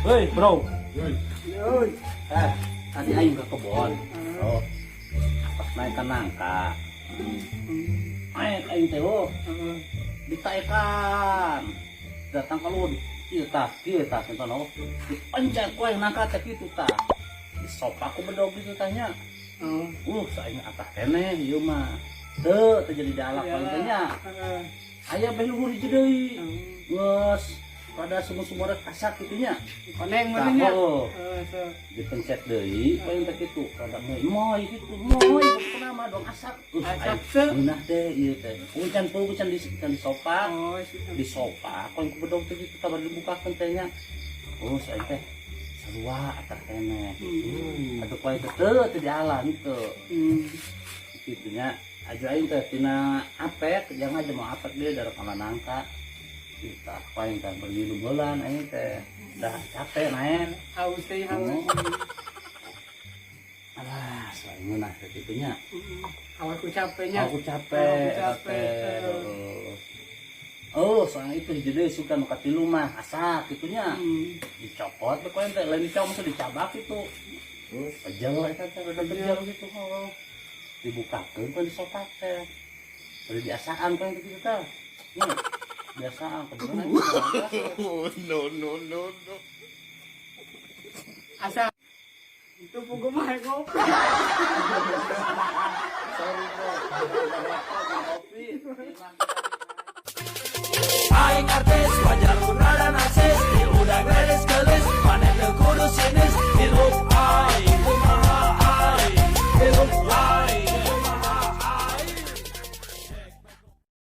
Hei, bro. Yoi. Eh, tadi aing ke kebon. Oh. Pas naik ke nangka. Naik aing teh, oh. Ditaekan. Datang keluar. Ieu tah, kieu tah cenah, oh. Dipencet ku aing nangka teh kitu tah. Disopak ku bedog gitu tah nya. Oh. Saing atah keneh ieu mah. Teu teu jadi dialak paling teh nya. Aya beh luhur hiji deui. Geus pada sumur-sumur kasak kitu nya. Koneng Tah, mana nya? Oh. Heeh, so. Dipencet deui paling teh kitu rada moy kitu moy pokona mah dong asak. Asak Aing teu. Ngeunah teh ieu teh. Can peuh can di can disopak. Oh, Disopak paling ku bedog teh kitu kabar dibukakeun teh nya. Oh, saing teh sarua atah keneh. Aduh, poe teh teu teu dialan teu. Kitu nya. Aju aing teh tina apek, jangan aja mau apek dia dari kamar nangka. Kita paling teh bergilu bulan aing teh. Dah capek naik. Haus teh, haus. Oh. Alah, selain ngeunah teh kitu nya. Awak ku capeknya. Aku capek, Aku capek. Capek. Oh, soalnya itu hiji deui suka nu katilu mah asak kitu nya. Dicopot we teh, lain dicopot maksud dicabak gitu. Terus? Pejel eta teh rada bejel gitu. Oh. Dibukakeun kan disopak teh. Udah diasaan kan gitu teh. Nya, biasaan kebetulan. Oh, no, no, no, no. Asa itu pugu mah kopi. Sorry, bro. Kopi.